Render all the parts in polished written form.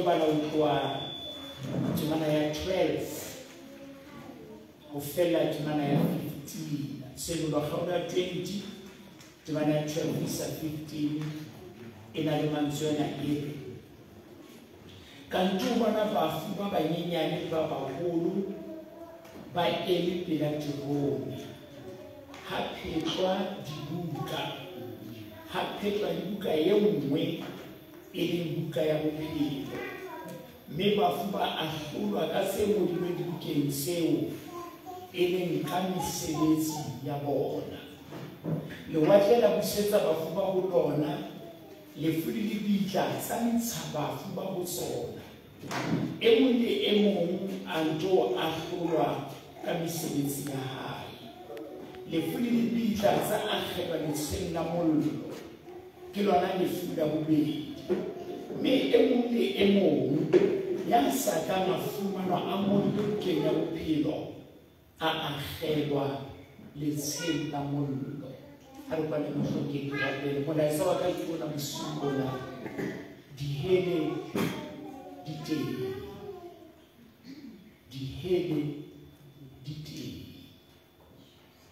tlo bala ho tloha temana ya 12 ho fella temana ya 15. Tshenolo kgaolo ya 20 temana ya 12 ho isa 15 e na le mantswe ana e re: Ka nto bona bafu ba banyenyane le ba baholo ba eme pela terone, ha phetlwa dibuka, ha phetlwa le buka e nngwe e leng buka ya bophelo, mme bafu ba ahlolwa ka se ngodilweng dibukeng tseo e leng ka mesebetsi ya bona. Lewatle la busetsa bafu ba ho lona, lefu le lebitla tsa ntsha bafu ba ho tsona. E mong le e mong a nto ahlolwa ka mesebetsi ya hae. Lefu le lebitla tsa akgelwa letsheng la mollo, ke lona lefu la bobedi. Mme e mong le e mong ya sa kang a fumanwa a ngodilwe bukeng ya bophelo a akgelwa letsheng la mollo. Ha re kwale mohlokeng ke rapele. Molaetsa wa ka ke ona bosiung bona: dihele di teng, dihele di teng.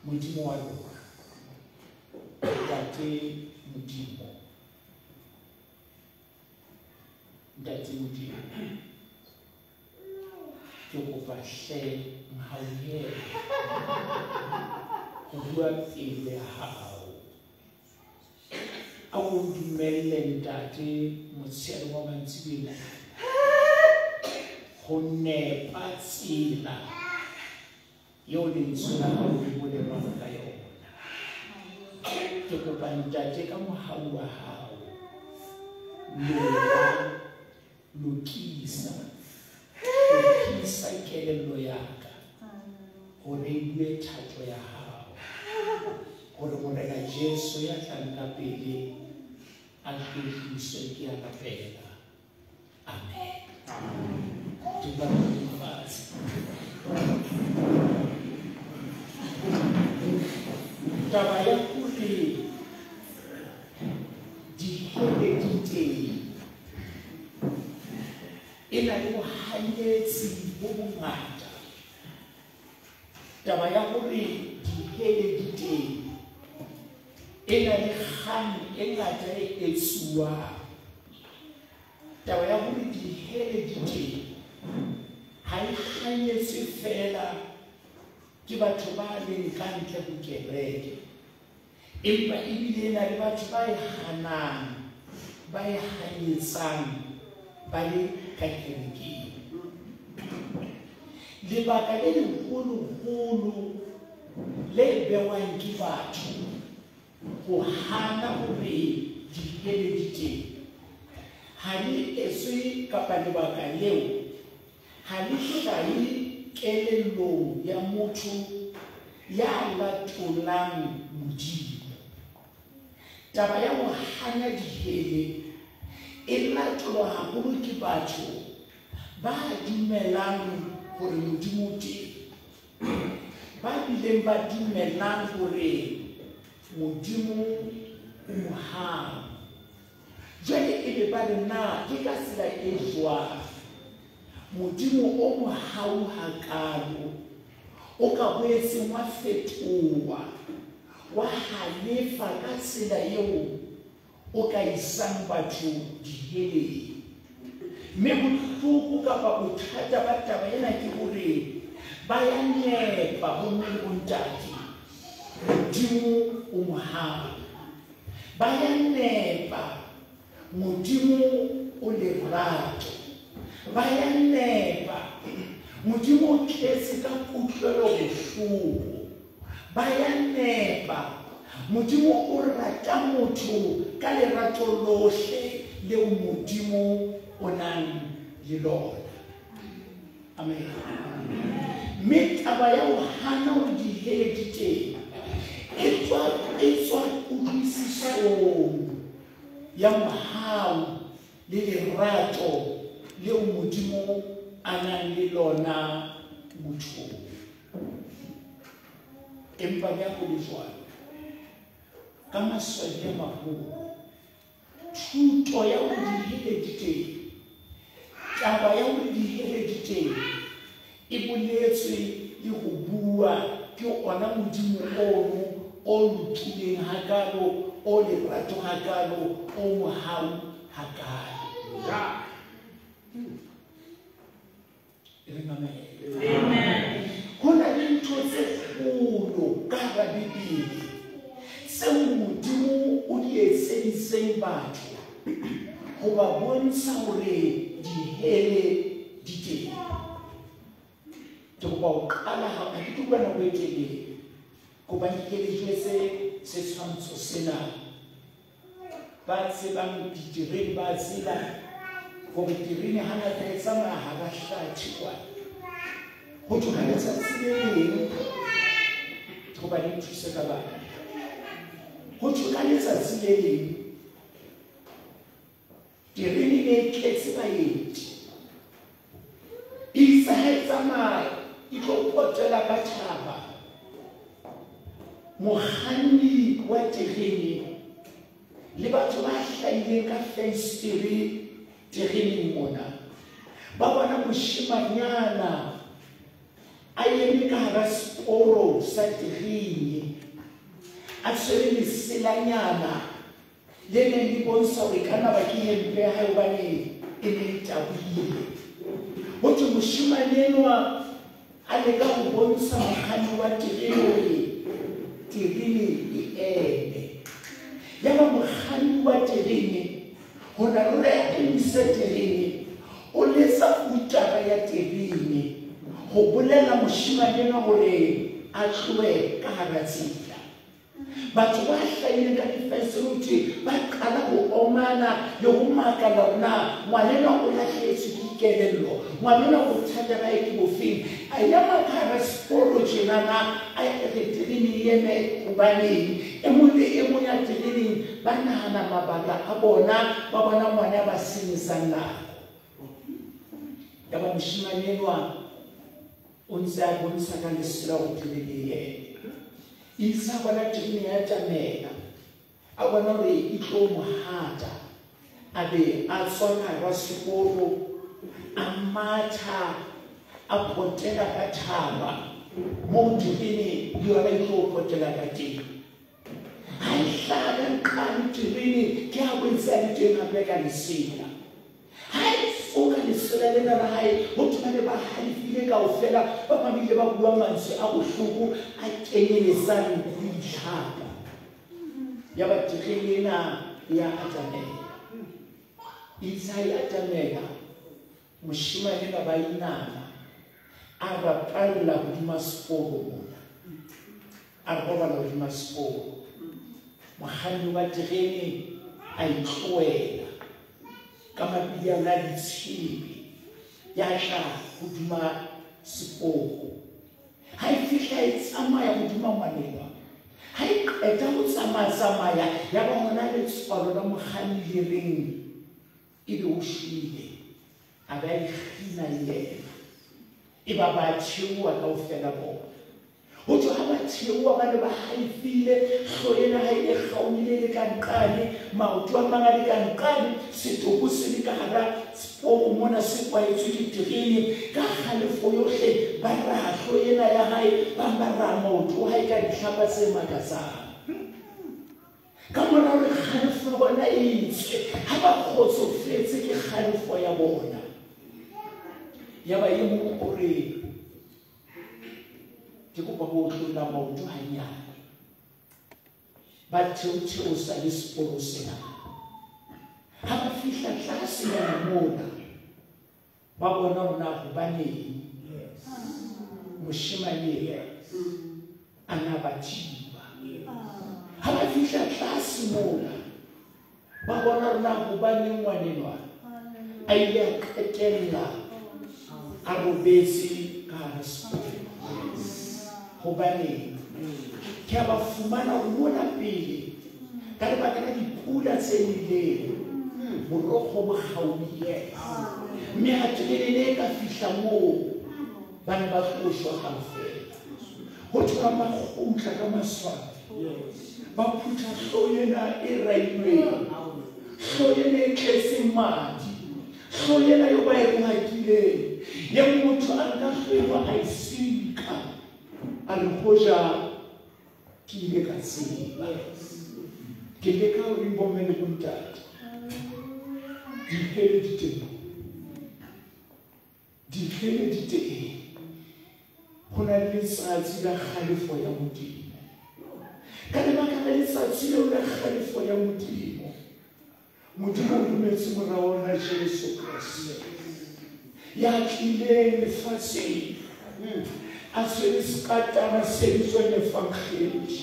Modimo wa rona, Ntate Modimo, Ntate Modimo, ke kopa hle nhauhele ho bua pelo ya hao. A o dumelle Ntate motsheare wa mantsiboeng ho nepa tsela eo lentswe la hao le bolelwang ka yona. Ke kopa Ntate ka mohau wa hao, lola, lokisa, hlophisa kelello ya ka hore e bue thato ya hao, hore Morena Jesu ya tlang ka pele a tlotliswe. Ke a rapela, amen. Dulang fatshe. Taba ya hore dihele di teng e na le bohanyetsi bo bongata. Taba ya hore dihele di teng e na le kgang e ngata e etsuwang. Taba ya hore dihele di teng ha e hanyetswe feela ke batho ba leng ka ntle ho kereke, empa ebile e na le batho ba e hanang, ba e hanyetsang ba le ka kerekeng. Lebaka le leholoholo le bewang ke batho ho hana hore dihele di teng ha le etswe, kapa lebaka leo ha le hlahe kelellong ya motho ya latolang Modimo. Taba ya ho hana dihele e latolwa haholo ke batho ba dumelang hore Modimo o teng, ba bileng ba dumelang hore Modimo o mohau. Jwale ebe ba re, na ke ka tsela e jwang Modimo o mohau hakalo o ka boetseng wa fetoha, wa halefa ka tsela eo o ka isang batho diheleng? Mme bohloko kapa bothata ba taba ena ke hore ba ya nepa, bomme le bontate. Modimo o mohau. Ba ya nepa, Modimo o lerato. Ba ya nepa, Modimo o tletse ka kutlwelo bohloko. Ba ya nepa, Modimo o rata motho ka lerato lohle leo Modimo o nang le lona. Amen. Mme taba ya ho hana hore dihele di teng e tswa kutlwisisong ya mohau le lerato leo Modimo a nang le lona mothong. Empa le ha ho le jwalo, ka maswabi a maholo, thuto ya hore dihele di teng Taba ya hore dihele di teng e boletswe le ho bua ke ona Modimo ono o lokileng hakalo, o lerato hakalo, o mohau hakalo. Amen. Ho na le ntho tse kgolo ka hara Bibele tseo Modimo o di etseditseng batho ho ba bontsha hore dihele di teng. Ke kopa ho qala ha ke tlo bua nako e telele. Kopa ke ke le jwetse setshwantsho sena. Ba tsebang diterene ba tseba hore terene hangata e tsamaya hara hlathe kwana. Ho thwe ka letsatsi le leng, ke kopa le nthuse ka bana. Ho thwe ka letsatsi le leng terene e tletse baeti. Itse ha e tsamaya e tlo potela ka thaba. Mokganni wa terene le batho ba hlahileng ka fensetere tereneng mona ba bona moshemanyana a eme ka hara seporo sa terene a tshwere leselanyana le neng le bontsha hore e ka nna ba ke hempe ya hae hobane e ne e tabohile. Ho thwe moshemane enwa a leka ho bontsha mokganni wa terene hore terene e eme. Yaba mokganni wa terene ho na le hore a emise terene, o letsa utara ya terene ho bolella moshemane enwa hore a tlohe ka hara tsela. Batho ba hlahileng ka difensetere ba qala ho omana le ho makala hore na ngwanenwa o lahlehetswe ke kelello, ngwanenwa bothata ba hae ke bofeng. A ema ka hara seporo tjenana, a re terene e eme hobaneng. E mong le e mong ya tereneng ba nahana mabaka a bona, ba bona ngwana ba senyetsang nako. Yaba moshemane enwa o ntse a bontsha ka lesela hore terene e eme. Itse a bona terene ya atamela, a bona hore e tlo mo hata, a be a tswa ka hara seporo, a matha, a potela ka thaba moo terene le yona e tlo potela ka teng. Ha e hlaha ka nqane terene, ke ha bontse a le teng hape ka lesela. Ha e foka lesela lena la hae, ho thwe ba ne ba halefile kaofela, ba bang ba ile ba bua mantswe a bohloko a kenyeletsang ho itlhapa. Yaba terene ena ya atamela. Itse ha e atamela, moshemane enwa ba inama, a rapalla hodima seporo mona. A robala hodima seporo. Mokganni wa terene a itlohela ka mabidi a yona a ditshepe, ya tla hodima seporo. Ha e fihla e tsamaya hodima ngwanenwa. Ha e qeta ho tsamaya-tsamaya, ya ba hona letswalo la mokganni le reng ebe o shwele, a ba ikgina le yena. E ba ba theoha kaofela bona. Ho thwe ha ba theoha ba ne ba halefile, hlooho ena ha e kgaohile le ka nqane, maoto a mang a le ka nqane, setopo se le ka hara seporo mona se kwahetswe ke terene. Ka kgalefo yohle ba raha hlooho ena ya hae, ba ba raha maoto a hae ka ditlhapa tse makatsang. Ka mora hore kgalefo ya bona e tswe, ha ba kgotsofetse ke kgalefo ya bona. Yaba e mong o re, ke kopa ho otlolla maoto hanyane. Ba theotheosa le seporo sena. Ha ba fihla tlasenyana mona, ba bona hore na hobaneng moshemane a na ba thiba. Ha ba fihla tlase mona, ba bona hore na hobaneng ngwanenwa a ile a qetella a robetse ka hara seporo. Hobaneng ke a ba fumana hore mona pele ka lebaka la dipula tse neleng, borokgo bo kgaohile, mme ha terene e ka fihla moo ba ne ba tlo shwa kaofela. Ho thwe ba kgutla ka maswabi, ba phutha hlooho ena e railweng, hlooho ena e tletseng madi, Kahlolo ena eo ba e rohakileng, ye motho a nka hlwelwa a e sika, a re hoja ke ile ka tseba. Ke leka hore bomme le bontate, dihele di teng. Dihele di teng. Ho na le letsatsi la kgalefo ya Modimo. Ka lebaka la letsatsi leo la kgalefo ya Modimo, Modimo o rometse mora wa rona Jesu Kreste, ya tlileng lefatsheng a tshwere sekatana se bitswang Evangeli.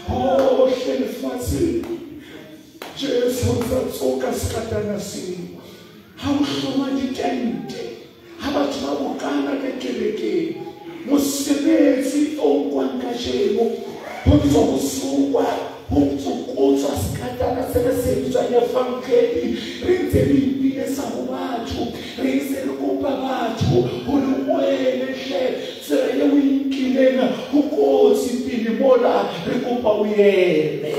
Hohle lefatsheng Jesu o ntsa tsoka sekatana seo. Ha o hloma ditente, ha batho ba bokana ka kerekeng, mosebetsi o nkwang kajeno ho ntso ho sokwa, ho ntso kotswa sekatana sena se bitswang Evangeli. Re ntse re ipiletsa ho batho, re ntse re kopa batho hore o eme hle, tsela eo o e nkileng ho kotsi pele mola, re kopa o eme.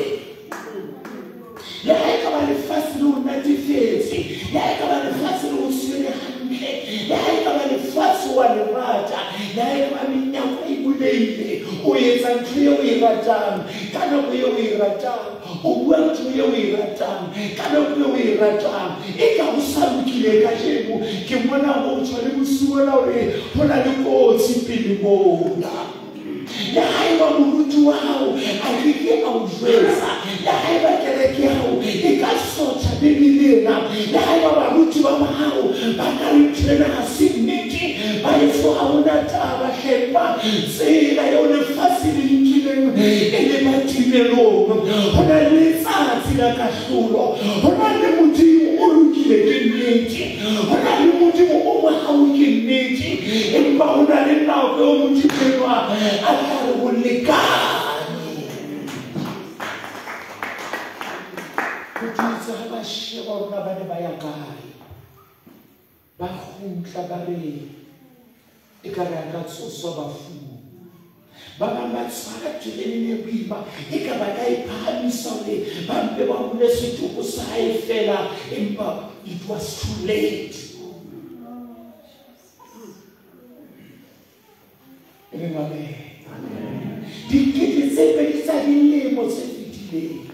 Le ha e ka ba lefatshe le o natefetse, le ha e ka ba lefatshe le o tshwere hantle, le ha e ka ba lefatshe wa le rata, le ha e ka ba menyako e bulehile, o etsa ntho eo o e ratang ka nako eo o e ratang, o bua ntho eo o e ratang ka nako eo o e ratang. E ka ho sa lokile kajeno, ke mona ho tshwa le bosiu bona hore ho na le kotsi pele mona. Le haeba moruti wa hao a ke ke a o jwetsa, le haeba kereke ya hao e ka sotha Bibele ena, le haeba baruti ba hao ba ka re ntho ena ha se nnete, ba eso ha hona taba hlepa. Tsela eo lefatshe le nkileng e le ba timelong. Ho na le letsatsi la kahlolo, ho na le Modimo o lokile ke nnete, ho na le Modimo o mohau ke nnete, empa ho na le nako eo Modimo enwa a tla re ho lekane. Ho itse ha ba sheba hore na ba ne ba ya kae, ba kgutla ba re ekare a ka tsoswa bafung. Ba bang ba tshwara terene e boima, e ka ba ka e phahamisa hore ba mpe ba hule setopo sa hae fela, empa it was too late. E reng amen. Dikete tse pedi tsa dilemo tse fetileng,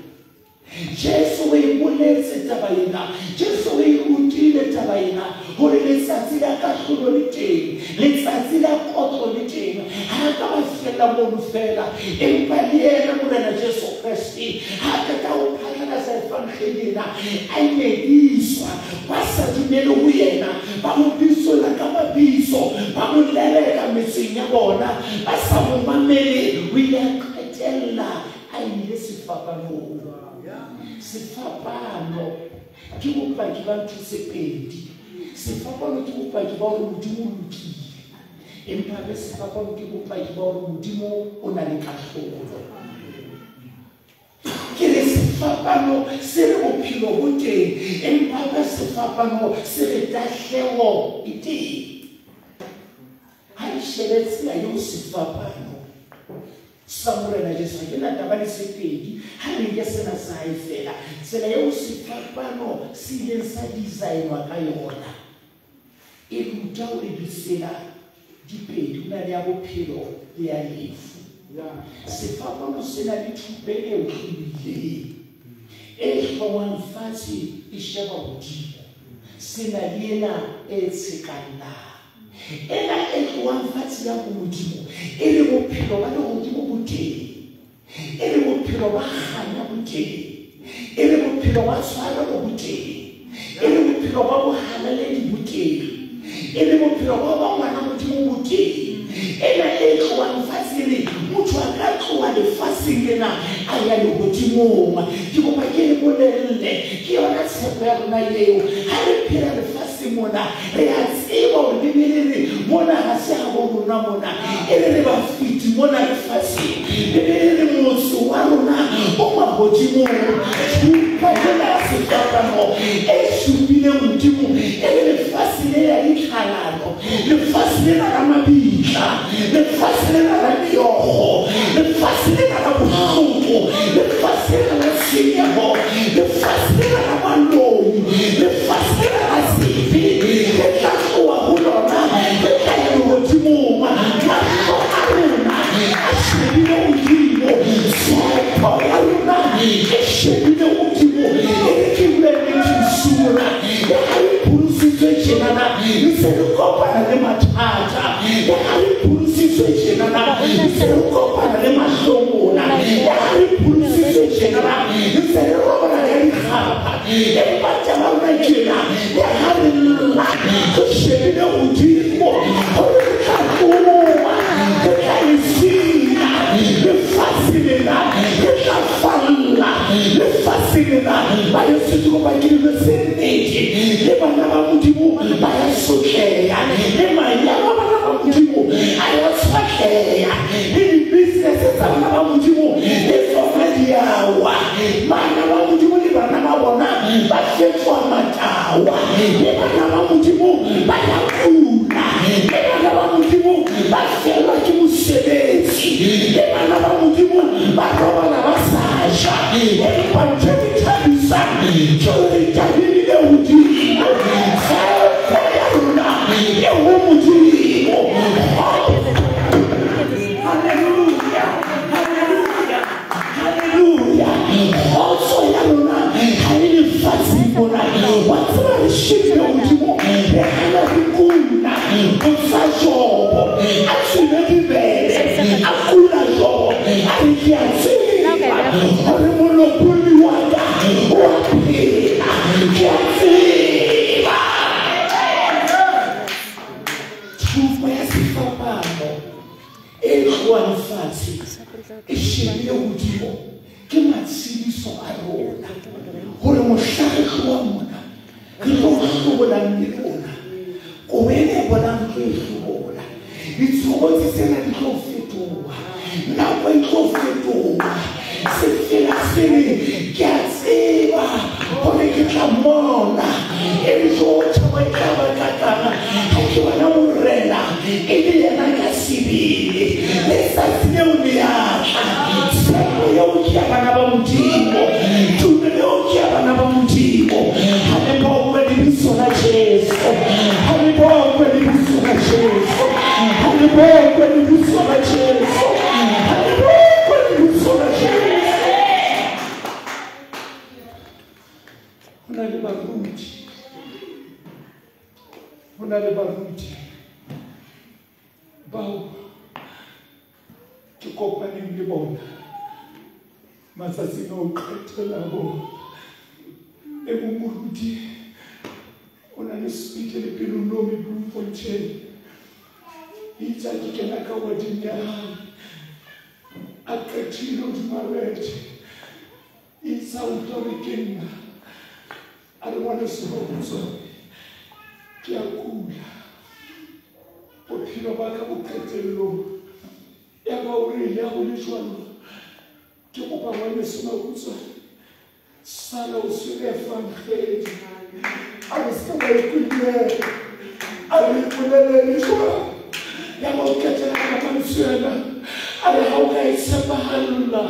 Jesu o e boletse taba ena, Jesu o e rutile taba ena, hore letsatsi la kahlolo le teng, letsatsi la kotlo le teng. Ha ka ba fella mono fela, empa le yena Morena Jesu Kreste ha qeta ho phatlalatsa Evangeli ena, a nyediswa, ba sa dumele ho yena, ba mo bitsola ka mabitso, ba mo leleka metseng ya bona, ba sa mo mamele. O ile a qetella a ile sefapanong. Sefapano ke bopaki ba ntho tse pedi. Sefapano ke bopaki ba hore Modimo o lokile, empa hape sefapano ke bopaki ba hore Modimo o na le kahlolo. Ke re sefapano se re bophelo bo teng, empa hape sefapano se re tahleho e teng. Ha re shebe tsela eo sefapano sa Morena Jesu, ha ke na taba le Sepedi, ha re nke sena sa hae fela, tsela eo sefapano se ileng sa design-wa ka yona e ruta hore ditsela di pedi, ho na le ya bophelo le ya lefu. Sefapano se na le thupe e otlolohileng e hlongwang fatshe e sheba hodimo, se na le ena e tshekallang, ena e tlohang fatshe ya hodimo, e le bophelo ba lehodimo bo teng, e le bophelo ba kganya bo teng, e le bophelo ba tshwarelo bo teng, e le bophelo ba bohalaledi bo teng, e le bophelo ba ba ngwana Modimo bo teng. Ena e tlohang fatshe le motho a ka tloha lefatsheng lena a ya lehodimong. Ke kopa ke le bolelle, ke yona tshepo ya rona eo. Ha re phela lefatsheng mona, re a tseba hore Bibele re mona ha se habo rona mona, e re re bafeti mona lefatsheng. Bibele re motse wa rona o mahodimong. Thupa ena ya sefapano e supileng Modimo, e le lefatshe le ya ditlhalano, lefatshe lena la mabitla, lefatshe lena la meokgo, lefatshe lena la bohloko, lefatshe lena la tshenyeho, lefatshe lena la baloi, lefatshe lena la sebe, Ntse re kopana le mathata. Le ha re pholositswe tjenana, ntse re kopana le mahlomola. Le ha re pholositswe tjenana, ntse re robala ka dikgapha. Empa taba rona tjena, le ha re lla, re shebile hodimo hore re tla tsoha, re tla e sina lefatshe lena, re tla falla lefatshe lena. Ba yeso ke kopa ke dilo se nnete, le bana ba Modimo ba ya sotleha, le manyalo a bana ba Modimo a ya tshwatleha, le di-business tsa bana ba Modimo le tsona di a wa. Bana ba Modimo le bana ba bona ba fetoha matawa, le bana ba Modimo ba ya kula, le bana ba Modimo ba fellwa ke mosebetsi, le bana ba Modimo ba robala ba sa ja. Empa ntho e thabisang ke hore tadimile hodimo, tshepo ya rona e ho Modimo. Haleluya, haleluya, haleluya. Kgotso ya rona ha e lefatsheng mona. Wa tseba re shebile hodimo, re hana re kula. Botsa Jobo, a tswile dibele, a kula Jobo, a re ke a tseba hore molopolli wa ka o a phela, ke a tseba. Thupa ya sefapano e tlohang fatshe e shebile hodimo ke matshediso a rona, hore mohla re tloha mona re tlo hlobola mmele ona, kobo ena e bonang re tlo e hlobola, ditshobotsi tsena di tlo fetoha, nako e tlo fetoha. Sefela sele ke a tseba hore ke tla mona, e jo thabo e tla ba kakang ha ke bona Morena e le yena ka sebele. Letsatsi leo le a tla, tshepo eo ke ya bana ba Modimo, tumelo eo ke ya bana ba Modimo. Ha le bokwe lebitso la Jesu, ha le bokwe lebitso la Jesu, ha le bokwe lebitso la Jesu, ha le bokwe lebitso la Jesu. Ho na le baruti, ho na le baruti bao ke kopaneng le bona matsatsing a ho qetela bo. E mong moruti o na le sepetlele Pelonomi Bloemfontein, itse ha ke kena ka warding ya hae a qetile hodima bethe, itse a utlwa hore ke nna, a re ngwaneso Mabutswane ke a kula, bophelo ba ka bo qetellong. Ya ba o re le ha ho le jwalo, ke kopa ngwaneso Mabutswane sala o tshwere evangedi, a re se ka ba ikulela, a re ipolelele jwang. Ya ba o qetela ka mantswe ana, a re ha o ka e tshepahalla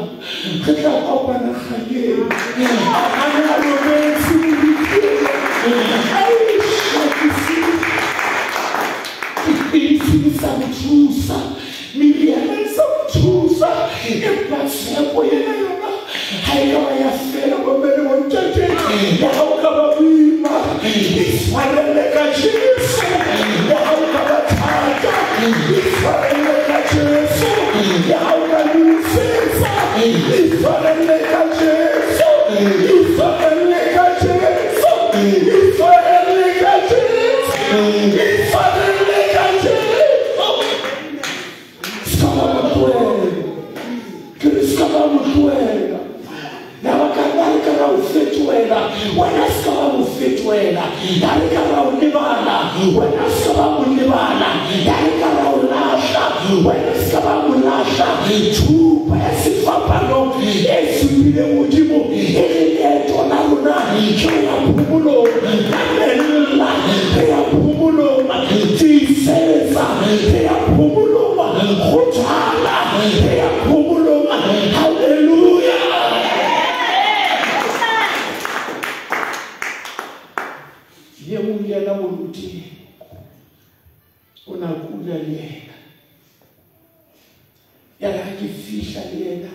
re tla kopana kganyeng. A ne a robetse moruti, a e shakisitse dipidisi di sa mo thusa, meriana e sa mo thusa, empa tshepo ena yona ha e ka ba ya fela. Bomme le bontate, le ha o ka ba boima, itshwarelle ka Jesu. Le ha o ka ba thata, itshwarelle ka Jesu. Le ha o ka losetsa, itshwarelle ka Jesu, itshwarelle ka Jesu, itshwarelle ka Jesu, itshwarelle ka Jesu. Se ka ba mo tlohela, ke re se ka ba mo tlohela. Ya ba ka nna re ka ra o fetohela, wena se ka ba mo fetohela. Ya re ka ra o lebala, wena se ka ba mo lebala. Ya re ka ra o lahla, wena se ka ba mo lahla. Thupa ya sefapano e supileng hodimo e re leeto la rona ke ho ya phomolong. Mamella, re ya phomolong. Tiisetsa, re ya phomolong. Kgothala, re ya phomolong. Haleluya. Ye mong yena moruti o na kula le yena, ya re ha ke fihla le yena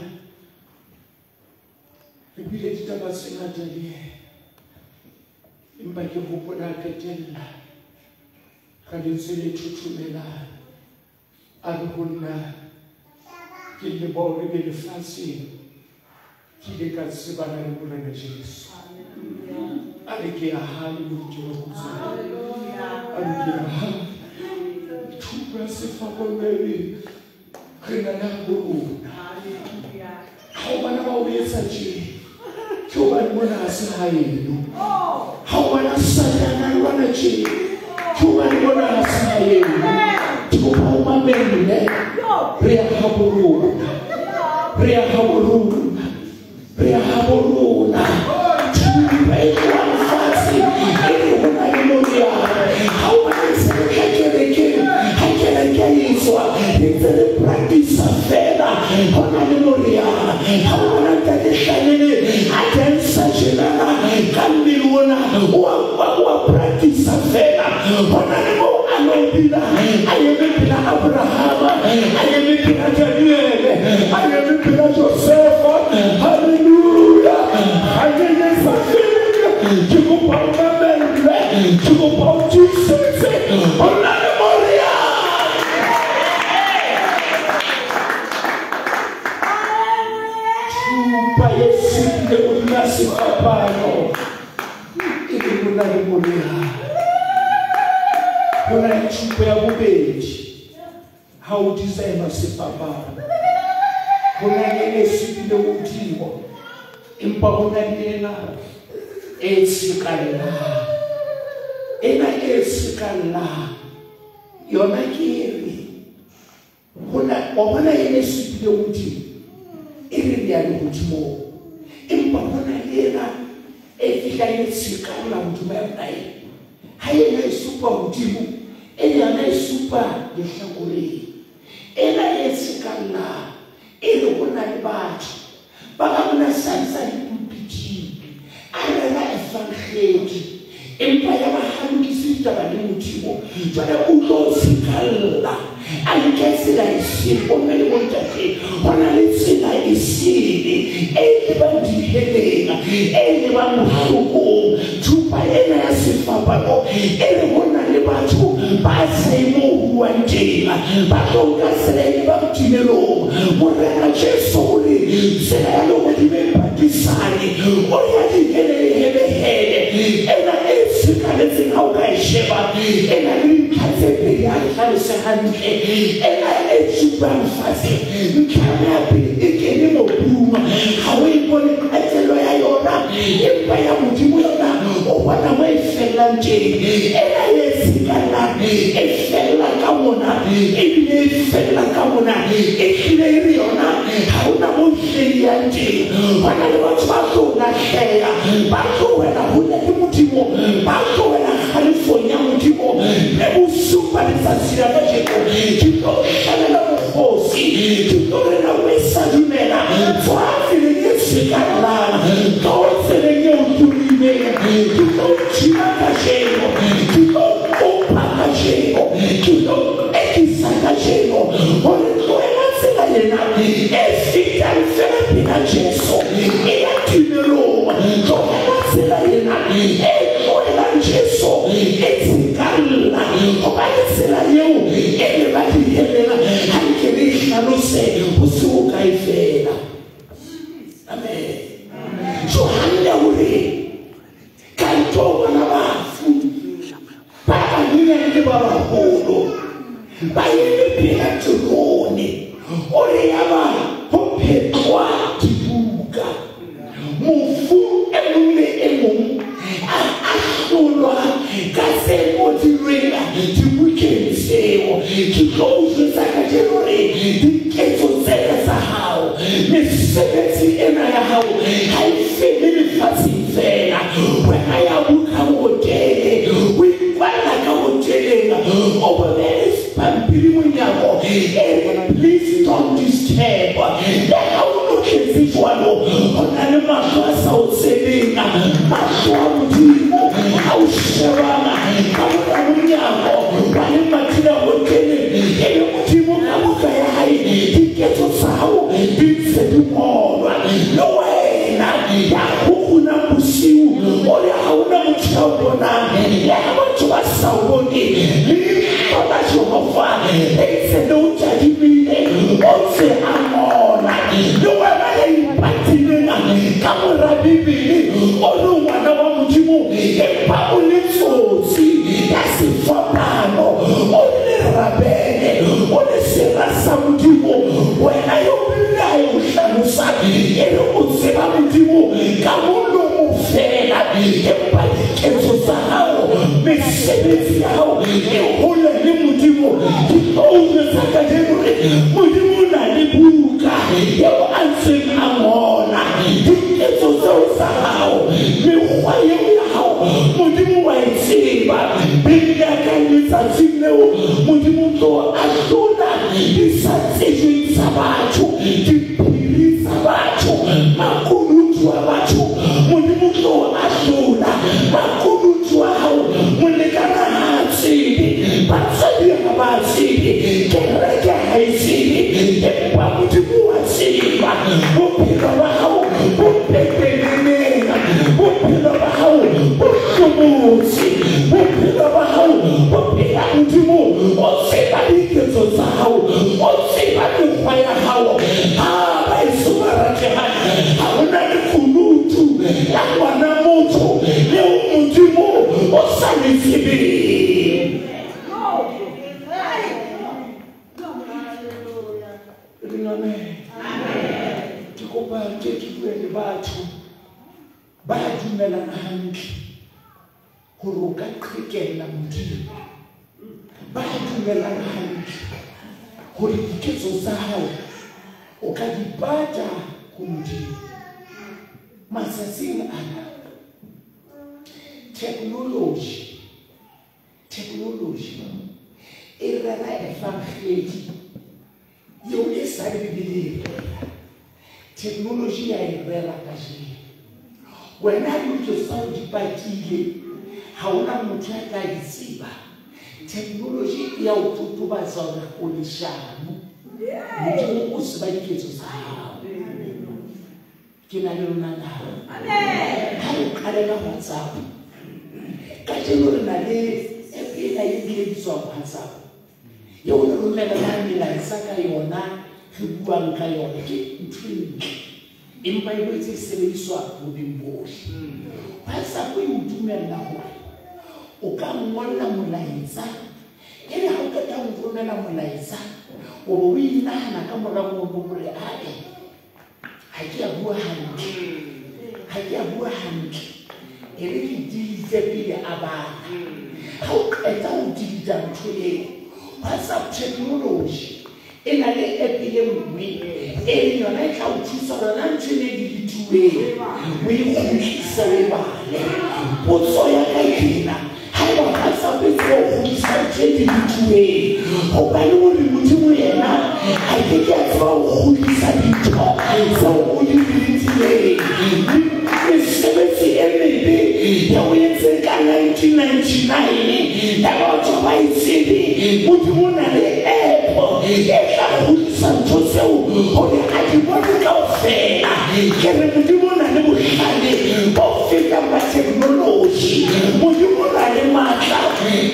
re buile ditaba tse ngata le yena, empa ke hopola a qetella Ka lentswe le thothomelang a re ho nna ke le bao re be lefatsheng ke ile ka tsebana le Morena Jesu. A re ke ya hae moruti wa Khutsana. A re ke ya hae. Thupa ya sefapano e re na le habo rona. Ha o bona ba o etsa tje, ke hobane mona ha se haeno. Ha o bona Satane a lwana tje, ke hobane mona ha se haeno. Ke kopa o mamelle. Re ya habo rona. Re ya habo rona. Re ya habo rona. Thupa e tlohang fatshe e re ho na le moriana. Ha o bona ntse re tla kerekeng, ha kereke e tswa, re ntse re practice fela. Ho na le moriana. Ha o bona ntate Hlalele a dansa tjenana ka mmele ona, o a practice fela. Ho na le moo a lo bina, a eme pela Abrahama, a eme pela Daniele, a eme pela Josefa. Hallelujah. Ha ke ye sa feleng, ke kopa o mamelle, ke kopa o tiisetse. Ho na le moriana. Thupa e supile hodima sefapano e re ho na le moriana. Ho na le thupa ya bobedi ha o designa sefapano. Ho na le e supile hodimo, empa ho na le ena e tshekallang. Ena e tshekallang yona ke re ho na wa bona ena e supile hodimo e re le ya lehodimong, empa ho na le ena e fihlang e tshekalla hodima yona ena. Ha ena e supa hodimo, e yona e supa lehlakoreng. Ena e tshekallang e re ho na le batho ba bang na santsa le pulpiting a rera evangedi, empa ya ba ha lokise ditaba le Modimo. Jwale o tlo tshekalla a nke tsela e sele. Bomme le bontate, ho na le tsela e sele e lebang diheleng, e lebang bohlokong. Thupa ena ya sefapano e re ho na le batho ba seng mo ho buang teng, ba tlo nka tsela e lebang timelong. Morena Jesu o re tsela ya lehodimo e patisane, o ya diheleng helehele. Ena e tshekaletseng ha o ka e sheba, e na le dintlha tse pedi, ha e hlalose hantle. Ena e supang fatshe, ntlha ya pele e kene mobung, ha o e bone qetello ya yona, empa ya Modimo yona o bona mo e fellang teng. Ena e tshekallang e fella ka mona, ebile e fella ka mona, e hlile e re yona ha hona mo hleliyang teng. Ho na le batho ba tlo lahleha, ba tlo wela hole le Modimo, ba tlo wela kgalefong ya Modimo. Le bosiu ba letsatsi la kajeno ke tlo hlabela mokgosi, ke tlo rena o e sa dumela, tswa tseleng e tshekallang, tlo tseleng e otlolohileng. Ke tlo thiba kajeno, ke tlo kopa kajeno, ke tlo ekisa kajeno hore tlohela tsela ena e fetang fela pela Jesu e ya tumelong. Tlohela tsela ena e tlohelang Jesu e tshekalla, hobane tsela eo e leba diheleng. Ha nke re e hlalose ho se hokae fela. Amen. Johanne o re ka ntho bona bafu ba banyenyane le ba baholo ba eme pela terone. O re yaba ho phetlwa dibuka, mofu e mong le e mong a ahlolwa ka tse ngodilweng dibukeng tseo. Ke tlo o jwetsa kajeno hore diketso tsena tsa hao, mesebetsi ena ya hao ha e fele lefatsheng fela. Wena ya bukang hotele, o ikwalla ka hoteleng, o bobele pampiri monyako e re please don't disturb. Le ha o notletse jwalo, ho na le mahlo a sa o tsebeng, mahlo a Modimo a o shebang ka mora monyako wa lemati la hoteleng. E be Modimo ka buka ya hae diketso tsa hao di ntse di ngolwa. Le wena ya kgukgunang bosiu o re ha hona motho ya o bonang, le ha batho ba sa o bone, leihlo ntse a ngola. Le wena ya ipatileng ka mora Bibele o le ngwana wa Modimo, empa o le tsotsi ya sefapano, o le rabele, o le sera sa Modimo. Wena yo Bibele ha e o hlalosa e re o tseba Modimo ka molomo fela, empa diketso tsa hao, mesebetsi ya hao e hole le Modimo. Ke tlo o jwetsa kajeno hore Modimo o na le buka eo a ntseng a ngola diketso tseo tsa hao, mekgwa eo ya hao Modimo wa e tseba. Bibele ya ka letsatsing leo Modimo o tlo ahlola di sa tsejweng tsa batho, diphiri tsa batho, makunutu a batho. Modimo o tlo ahlola makunutu a hao. Molekana ha a tsebe, batswadi ha ba tsebe, kereke ha e tsebe, empa Modimo wa tseba. Bophelo ba hao bo pepeneneng, bophelo ba hao bo hlobotse, bophelo ba hao bo phela Modimo o tseba diketso tsa hao, o tseba mekgwa ya hao. Ha ba eso ba ratehang, ha hona lekunutu la ngwana motho leo Modimo o sa le tsebeng. Amen. Ke kopa ke bue le batho ba dumelang hantle hore o ka qhekella Modimo, ba dumelang hantle hore diketso tsa hao o ka di pata ho Modimo. Matsatsing ana technology e rera evangeli eo e sa le Bibeleng. Technology ya e rera kajeno. Wena diketso tsa hao di patile, ha hona motho ya tla di tseba. Technology e ya o totobatsa hore o leshano. Modimo o tseba diketso tsa hao. Ke na le lona na? Ha o qale ka WhatsApp, kajeno re na le app ena e bitswang WhatsApp eo re romelang melaetsa ka yona, re buang ka yona. Ke ntho e ntle, empa e boetse e sebediswa bobeng bohle. WhatsApp e o dumella hore o ka ngolla molaetsa, e re ha o qeta ho romela molaetsa o bo o inahana ka mora moo hore ae, ha ke a bua hantle, ha ke a bua hantle, e re ke delete pele a bala. Ha o qeta ho delete ntho eo, WhatsApp technology e na le app e nngwe e leng yona e tla o thusa hore na ntho e ne e delete-uweng o e kgutlise o e bale. Potso ya ka ke ena, haeba WhatsApp e tseba ho kgutlisa ntho e delete-uweng, hobane hore Modimo yena ha ke ke a tseba ho kgutlisa dintho tseo o di delete-ileng. Mesebetsi e mebe ya o entseng ka 1999 ya batho ba e tsebe, Modimo o na le app e tla kgutlisa ntho tseo hore a di bone kaofela. Ke re Modimo o na le bohlale bo fetang ba technology. Modimo o na le matla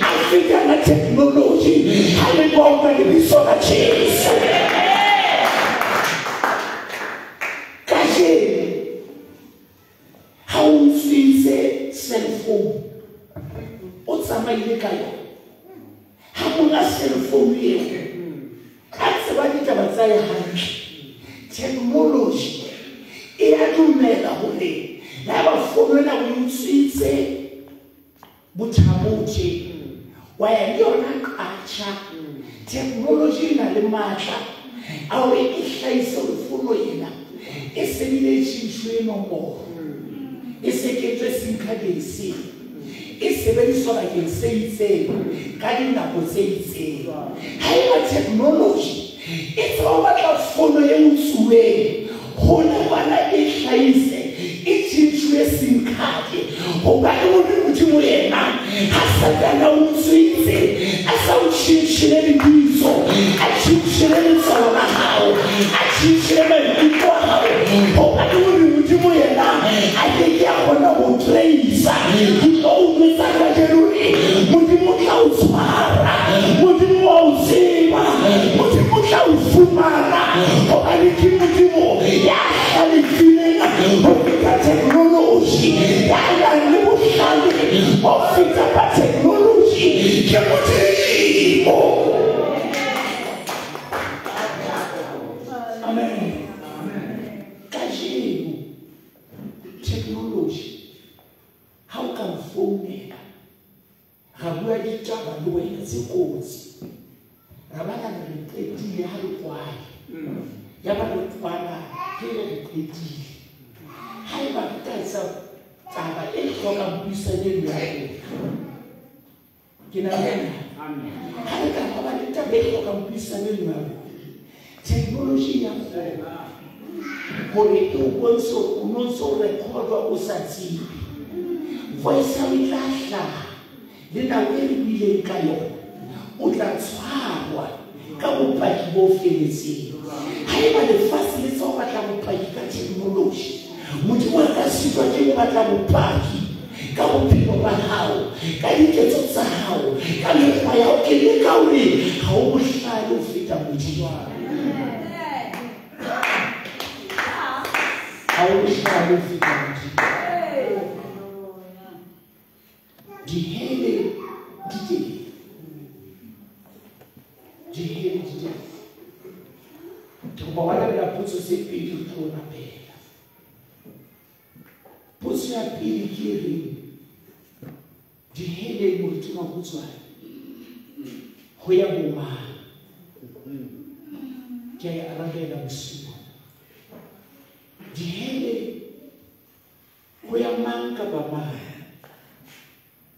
a fetang a technology. Ha le bonga lebitso la Jesu. Kajeno ha o utswitse cell phone, o tsamaile ka yona, ha monga cell phone eo a tseba ditaba tsa hae hantle, technology e a dumela hore le ha ba fono ena o e utswitse bothabo tje, wa ya le yona qatjha. Technology e na le matla a hore e hlahise hore fono ena e sebile e tjhentjhuwe nomoro, e se kentswe SIM card e seng, e sebediswa bakeng se itseng ka dinako tse itseng. Haeba technology e tseba ho batla fono e utsuweng hona kwana e hlahise e tjhentjhuwe SIM card, hobane hore Modimo yena ha Satane a utswitse a sa o tjhentjhele lebitso, a tjhentjhele letswalo la hao, a tjhentjhele maikutlo a hao, hobane hore Modimo yena a ke ke a kgona ho trace-a. Ke tlo o jwetsa kajeno hore Modimo o tla o tshwara, Modimo wa o tseba, Modimo o tla o fumana hobane ke Modimo ya hlalefileng ho feta technology, ya nang le bohlale ho feta ba technology. Ke Modimo. Amen. Kajeno technology ha o ka mfounela ra bua ditaba le wena tse kotsi, ra bana re qetile ha re kwale, ya ba re kwala ke re qetile. Haeba re ka etsa taba e hlokang puisano e ya rona, ke na le wena. Ha re ka ba le taba e hlokang puisano e ya rona, technology ya kgona hore e o bontshe hore o no ntso o record-wa o sa tsebe. Voice ya hao e tla hlaha le nako e re buileng ka yona, o tla tshwarwa ka bopaki bo feletseng. Haeba lefatshe le tswa ho batla bopaki ka technology, Modimo a ka sitwa ke ho batla bopaki ka bophelo ba hao, ka diketso tsa hao, ka mekgwa ya hao. Ke leka hore ha o bohlale ho feta Modimo. Ha o bohlale ho feta Modimo. Dihele di teng. Dihele di teng. Ke kopa ho arabela potso tse pedi re tlo rapela. Potso ya pele ke e reng, diheleng moruti Mabutswane ho ya bo mang? Ke a e arabela bosiu. Dihele ho ya mang kapa mang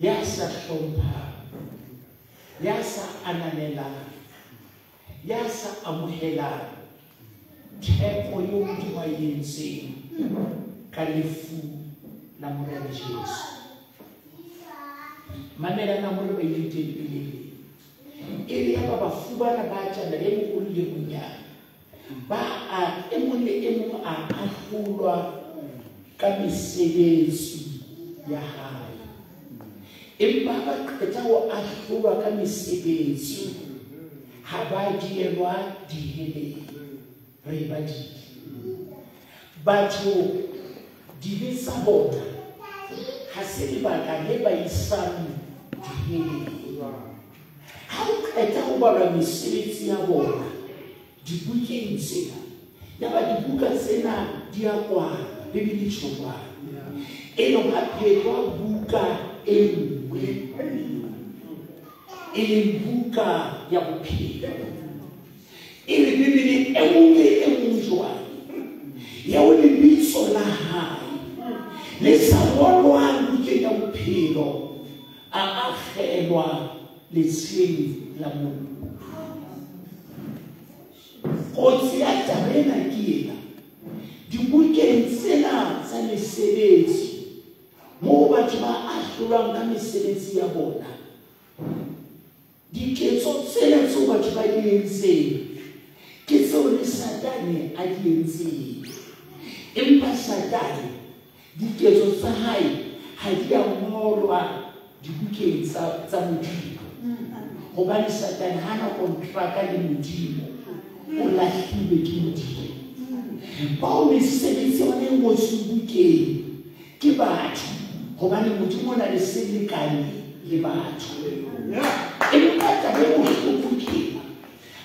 ya sa hlomphang, ya sa ananelang, ya sa amohelang theko eo Modimo a e entseng ka lefu la Morena Jesu. Mamela na mo re ba ileng teng pele. E re ya ba bafu bana ba tjana e moholo le monyane, ba a e mong le e mong a ahlolwa ka mesebetsi ya hae. Empa ba qeta ho ahlolwa ka mesebetsi, ha ba dielwa diheleng. Re ba dile. Batho dibe tsa bona ha se lebaka le ba isang diheleng. Ha o qeta ho balwa mesebetsi ya bona dibukeng tsena, ya ba dibuka tsena di a kwalwa, Bibele e tjho jwalo. E le ha phetwa buka e nngwe, e leng buka ya bophelo. E re Bibele e mong le e mong jwale eo lebitso la hae le sa ngolwang bukeng ya bophelo a akgelwa letsheng la mollo. Kotsi ya taba ena ke ena. Dibukeng tsena tsa mesebetsi moo batho ba ahlolwang ka mesebetsi ya bona, diketso tsena tseo batho ba di entseng ke tseo le Satane a di entseng. Empa Satane diketso tsa hae ha di a ngolwa dibukeng tsa Modimo, hobane Satane ha na kontraka le Modimo, o lahlilwe ke Modimo. Bao mesebetsi yona e ngotsweng bukeng ke batho, hobane Modimo o na le selekane le batho. Empa taba e bohloko ke ena,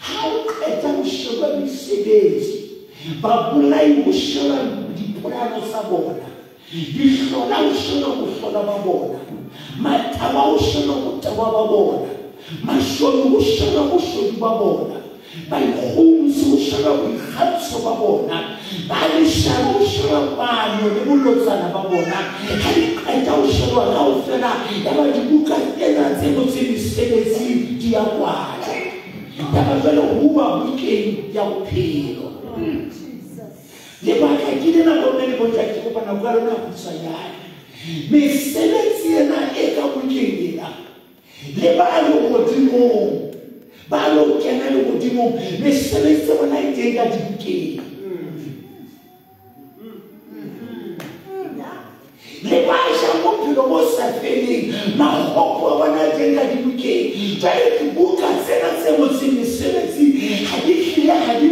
ha o qeta ho sheba mesebetsi, babolai ho sheba dipolano tsa bona, dihlola ho sheba bohlola ba bona, mataba ho sheba botaba ba bona, mashodu ho sheba boshodu ba bona, baikgohomosi ho sheba boikgantsho ba bona, ba leshano ho sheba mano le bolotsana ba bona. Ha di qeta ho sheba kaofela, ya ba dibuka tsena tse ngotsweng mesebetsi di a kwalwa. Ya ba jwale ho uwa bukeng ya bophelo. Lebaka ke lena bomme le bontate, ke kopa nako ya lona kgutshwanyane. Mesebetsi ena e ka bukeng ena le ba lehodimong, ba lo kena lehodimong, mesebetsi ya bona e teng ka dibukeng. Le ba jang bophelo bo sa feleng, makgopo a bona a teng ka dibukeng. Jwale dibuka tsena tse ngotsweng mesebetsi ha di hlile ha di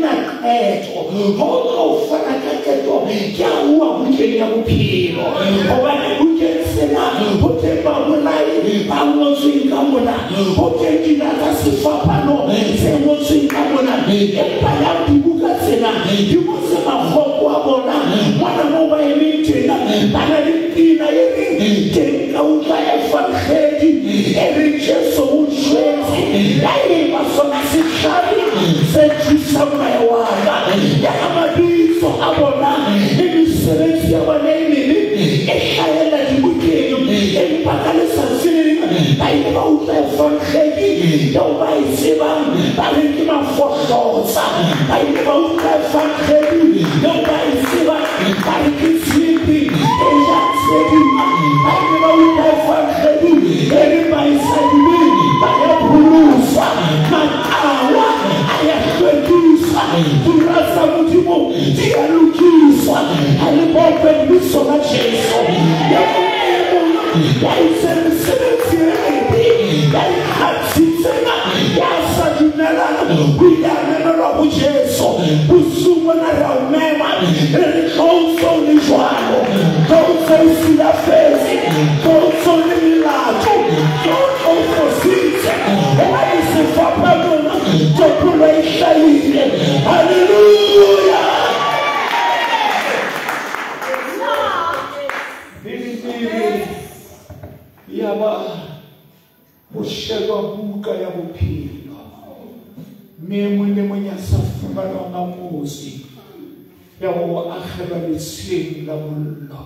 Ha o tlo fana ka qeto ke a bua bukeng ya bophelo. Hobane bukeng sena ho teng babolai ba ngotsweng ka mona, ho teng dira tsa sefapano tse ngotsweng ka mona. Empa ya dibuka tsena di ngotse makgopo a bona mona moo ba emeng teng, ba na le pina e reng teng ka utlwa evangedi e reng Jesu o shwetse, ya eba sona setlhare se thusang moya wa ka. Ya mabitso a bona le mesebetsi ya bona e mebe e hlahella dibukeng, empa ka letsatsi le leng ba ile ba utlwa evangedi eo ba e tsebang ba reng ke mafohlotsa. Ba ile ba utlwa evangedi eo ba e tsebang ba re ke tshepe e jang tse ding. Ba ile ba utlwa evangedi e reng baetsadibe ba ya pholoswa, matawa a ya hlwekiswa, dira tsa Modimo di a lokiswa. Ha le bope lebitso la Jesu. Ya mong e mong ya itseng mesebetsi e mebe, ya ikgantshitseng, ya sa dumelang, o ile a memelwa ho Jesu. Bosiung bona re a o mema, re re tlo o le jwalo, tlo o silafetse, tlo o le melato, tlo o fositse. Hobane sefapanong topollo e hlahile. Haleluya! Bibele ya ba ho sheba buka ya bophelo, mme e mong le mong ya sa fumanwang a ngotswe ya ho akgelwa letsheng la mollo.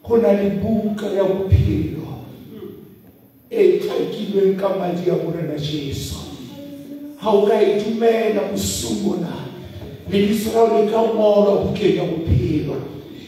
Ho na le buka ya bophelo e tlakilweng ka madi a Morena Jesu. Ha o ka e dumela bosiung bona, lebitso la hao le ka ngolwa bukeng ya bophelo.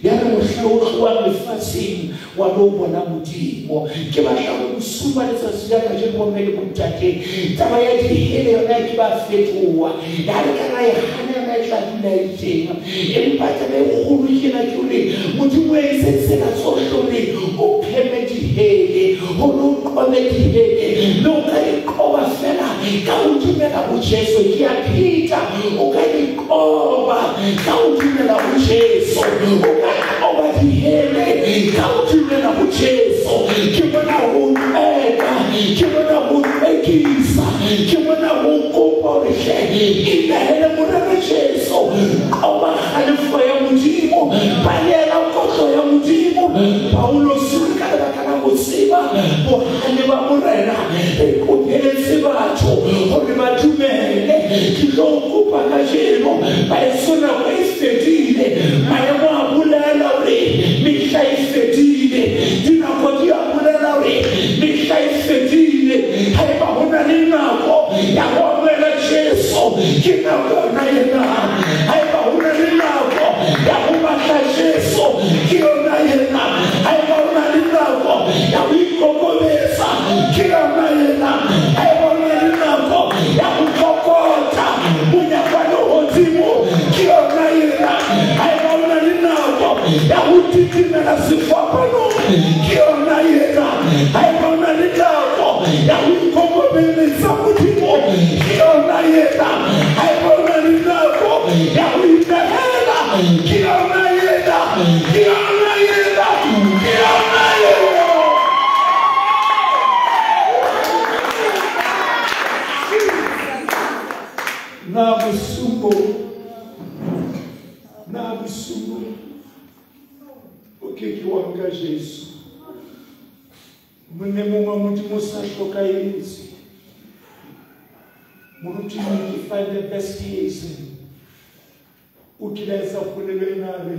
Ya re mohla o tlohang lefatsheng wa lo bona Modimo. Ke batla ho bosiung ba letsatsi la kajeno bomme le bontate, taba ya dihele yona ke ba fetoha. Ya re ka ra e hana yona e tla dula e teng. Empa taba e kgolo ke ena, ke hore Modimo o entse tsela tsohle hore o pheme dihele, hore o qobe dihele. Mme o ka di qoba fela ka ho dumela ho Jesu. Ke a pheta, o ka di qoba ka ho dumela ho Jesu. O ka qoba dihele ka ho dumela ho Jesu. Ke bona ho eka, ke bona ho ekisa, ke bona ho kopa hore hle inehele Morena Jesu. Qoba kgalefo ya Modimo, balehela kotlo ya Modimo. Paulosi o re ka lebaka la ho tseba bohale ba Morena, re kopeletse batho hore ba dumele. Ke tlo kopa kajeno, baeso nako e fedile, maemo a bolela hore mehla e fedile, dinako di a bolela hore mehla e fedile. Haeba ho na le nako ya ho amohela Jesu, ke nako yona ena. Haeba ho na le nako ya ho batla Jesu, ke yona ena. Haeba ho na le nako ya ho ikokobetsa, ke yona ena. Haeba ho na le nako ya ho kokota monyako wa lehodimo, ke yona ena. Haeba ho na le nako ya ho titimela sefapanong, ke yona ena. Haeba ho na le nako ya ho ikokobeletsa Modimo, ke yona ena. Haeba ho na le nako ya ho inehela, ke yona ena. Ke yona ena. Ke yona ena. Na bosiung, na bosiung o ke ke wa nka Jesu. Monna mongwe wa Modimo o sa hlokahetse, Moruti Mickey van der Westhuizen o kile a etsa polelo ena, a re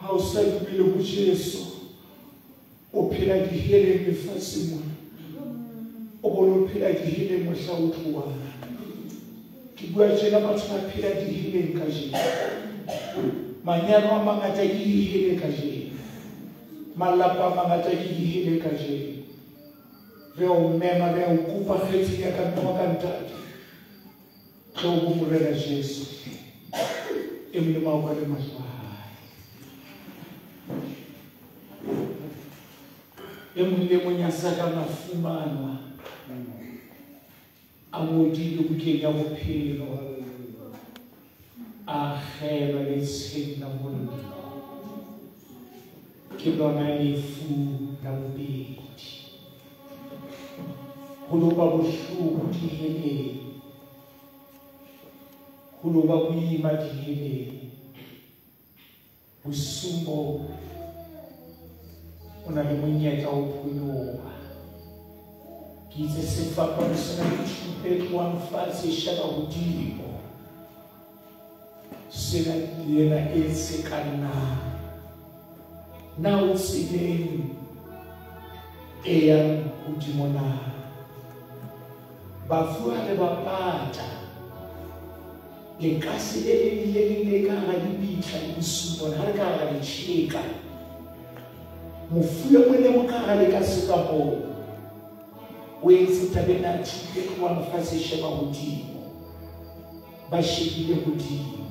ha o sa dumele ho Jesu, o phela diheleng lefatsheng mona, o bone o phela diheleng mohla o tlohang. Ke bua tjena, batho ba phela diheleng kajeno. Manyalo a mangata ke dihele kajeno, malapa a mangata ke dihele kajeno. Re o mema, re o kopa kgetseng ya ka mme wa ka ntate, tlo ho Morena Jesu. E molemo a kwale mahlo a hae. E mong le mong ya sa kang a fumanwa a ngodilwe bukeng ya bophelo. A akgelwa letsheng la mollo. Ke lona lefu la bobedi. Ho lo ba bohloko diheleng, ho lo ba boima diheleng. Bosiung bo o na le monyetla wa ho phonyoha. Ke itse sefapano se na le thupa e tlohang fatshe e sheba hodimo. Sena le ena e tshekannang. Na o tseleng e yang hodimo na? Bafu ha re ba pata, lekase le leng le leng le ka hara lebitla le bosiung bona, ha re ka hara letjheka, mofu e mong le mong ka hara lekase ka moo, o entse taba ena ya thupa e tlohang fatshe e sheba hodimo. Ba shebile hodimo.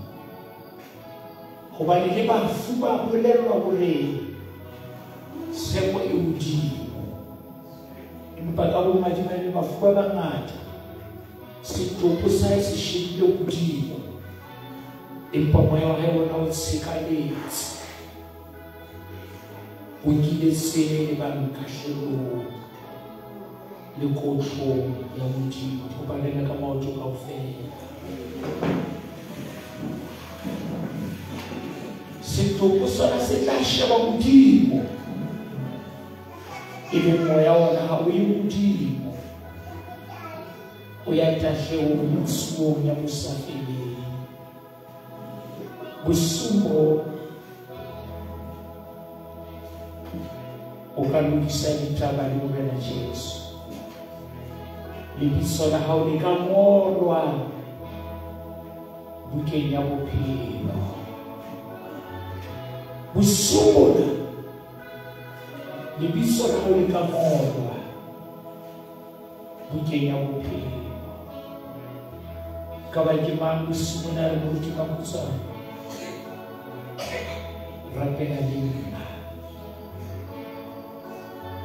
Hobane le bafu ba bolellwa hore tshepo e hodimo. Empa ka bomadimabe bafu ba bangata, setopo sa hae se shebile hodimo, empa moya wa hae ona o tshekaletse. O nkile tsela e lebang kahlolong le kotlong ya Modimo. Ke kopa le eme ka maoto kaofela. Setopo sona se tla sheba hodimo, ebe moya ona ha o ye hodimo, o ya tahlehong le tshuong ya bosafeleng. Bosiung bo o ka lokisa ditaba le Morena Jesu. Lebitso la hao le ka ngolwa bukeng ya bophelo. Bosiung bona lebitso la hao le ka ngolwa bukeng ya bophelo. Ka ba ke mang bosiung bona re moruti ka motswalo? Rapela le nna.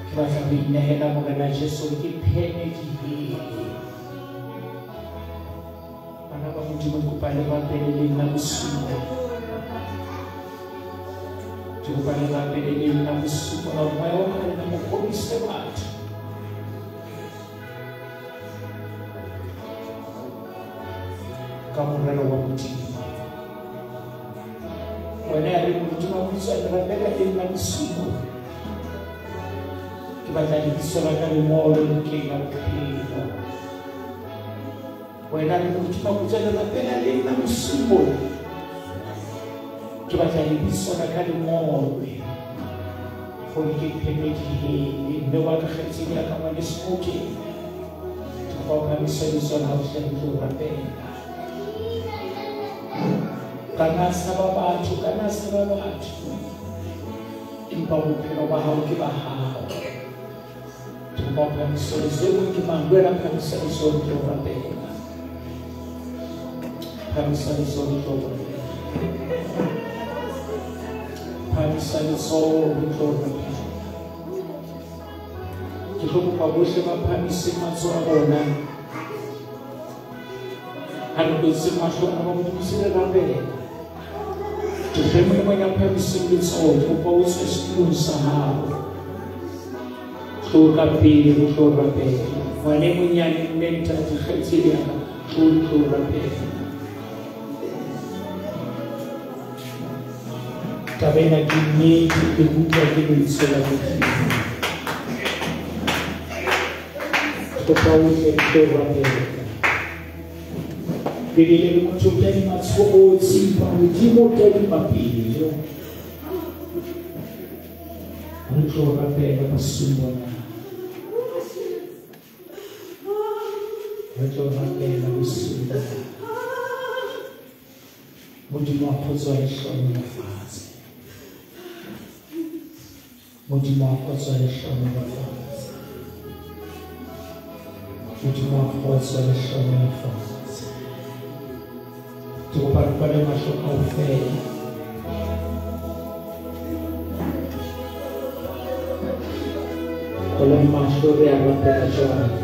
Ke batla ho inehela Morena Jesu hore ke pheme dihele. Bana ba Modimo, ke kopa le rapele le nna bosiung bona. Ke kopa le rapele le nna bosiung bona hore moya o halalelang o kgodise batho. Ka morero wa Modimo. Wena ya reng moruti Mabutswa, le rapela le nna bosiung bona. Ke batla lebitso la ka le ngolwe bukeng ya bophelo. Wena le moruti Mabutswa, le rapela le nna bosiung bona. Ke batla lebitso la ka le ngolwe gore ke pheme dihele. Mme wa ka kgaitsedi ya ka ngwaneso Moke, ke kopa o phahamise letsoho la hao hle re tlo rapela. Ka na tshaba batho, ka na tshaba batho, empa bophelo ba hao ke ba hao. Ke kopa o phahamise letsoho. E mong ke mang? Le wena phahamisa letsoho re tlo rapela. Phahamisa letsoho re tlo rapela. Phahamisa letsoho re tlo rapela. Ke tlo kopa bohle ba phahamise matsoho a bona. Ha re kwetse mahlo a ba Modimo se re rapela. Ke tle mong le mong ya phahamiseng letsoho, ke kopa o tswe setulong sa hao. Tlo ka pele re tlo rapela. Ngwana e monyane, mme ntate, kgaitsedi ya ka, tlo re tlo rapela. Taba ena ke nnete, e rutwa ke lentswe la Modimo. Kopa o tle re tlo rapela. Bibele re motho o tadima tshobotsi, empa Modimo o tadima pelo. Re tlo rapela bosiung bona. Re tlo rapela bosiung bona. Modimo wa kgotso le hlohonolofatse. Modimo wa kgotso le hlohonolofatse. Modimo wa kgotso le hlohonolofatse. Ke kopa re kwale mahlo kaofela. Kwale mahlo re a rapela jwale.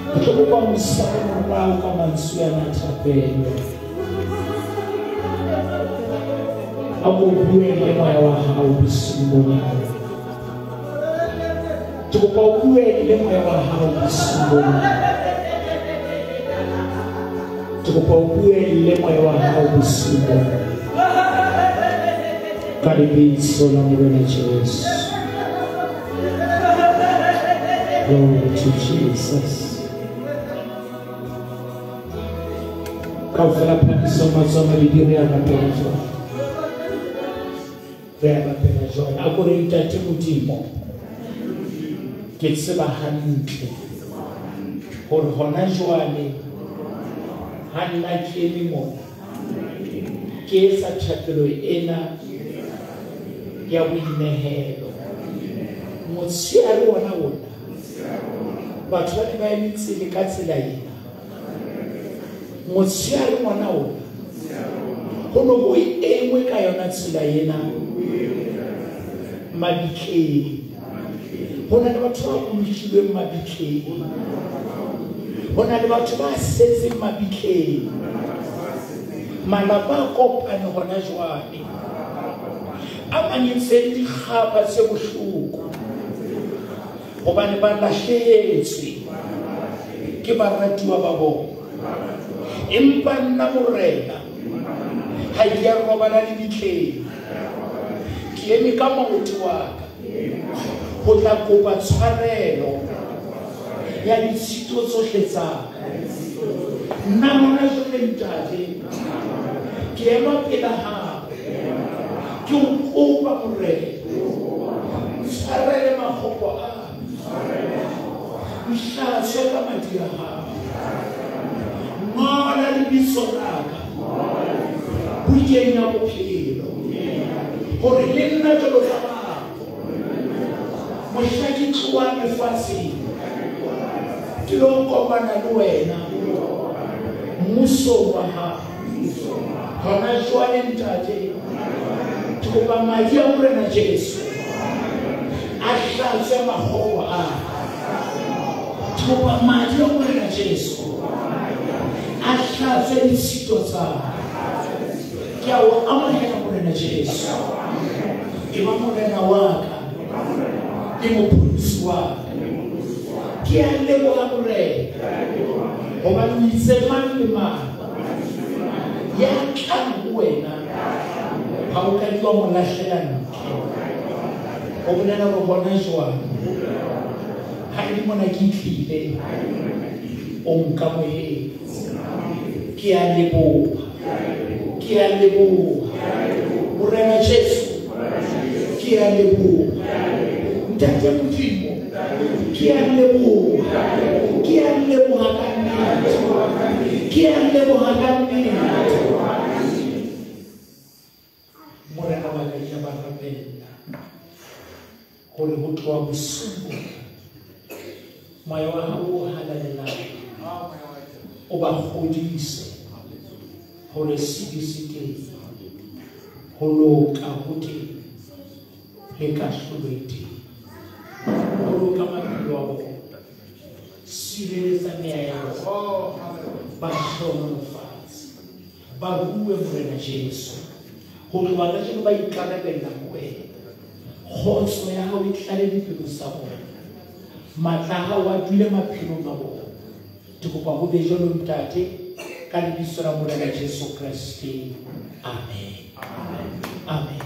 Ke tlo kopa o sale morao ka mantswe ana a thapelo. A ko bue le moya wa hao bosiung bona. Ke kopa o bue le moya wa hao bosiung bona. Ke kopa o bue le moya wa hao bosiung bona. Ka lebitso la Morena Jesu. Glory to Jesus. Kaofela phahamisang matsoho a mabedi, re a rapela jwale. Re a rapela jwale. A ko re, Ntate Modimo, ke tseba hantle hore hona jwale ha nna ke eme mona, ke etsa thapelo ena ya boinehelo. Motshehare ona ona, batho ba ne ba eme tsele ka tsela ena. Motshehare ona ona, ho no ho engwe ka yona tsela ena mabitleng. Ho na le batho ba bolokilweng mabitleng. Ho na le batho ba setseng mabitleng. Malapa a kopane hona jwale, a manyentseng dikgapa tse bohloko, hobane ba lahlehetswe ke baratuwa ba bona. Empa nna Morena ha ke a robala lebitleng, ke eme ka maoto wa ka ho tla kopa tshwarelo ya ditshito tsohle tsa ka. Nna hona jwale Ntate, ke ema pela hao, ke o kopa Morena, tshwarele makgopo a ka, nhlatswe ka madi a hao, ngola lebitso la ka bukeng ya bophelo, hore le nna jwalo ka batho, mohla ke tlohang lefatsheng, ke lo kopana le wena mmusong wa hao. Hona jwale Ntate, ke kopa madi a Morena Jesu a hlatswe makgopo a ka. Ke kopa madi a Morena Jesu a hlatswe ditshito tsa ka. Ke a o amohela Morena Jesu, e ba Morena wa ka le mopholosi wa ka. Ke a leboha Morena, hobane o itse mang le mang ya tlang ho wena ha o ka ke wa mo lahlela ntle. Ho bolela hore hona jwale ha e le mona ke tlile, o nkamohetse. Ke a leboha, ke a leboha Morena Jesu, ke a leboha Ntate Modimo, ke a leboha, ke a leboha ka nnete, ke a leboha ka nnete. Morena wa ka, ke a ba rapella hore ho tloha bosiung bona moya wa hao o halalelang o ba kgodise hore sebe se teng, ho loka ho teng, le kahlolo e teng. Boloka maphelo a bona, sireletsa meya ya bona, ba hlohonolofatse, ba rue Morena Jesu. Ho tloha kajeno ba ikarabella ho wena. Kgotso ya hao e tlale dipelo tsa bona, matla a hao a dule maphelong a bona. Ke kopa ho be jwalo Ntate, ka lebitso la Morena Jesu Kreste. Amen. Amen.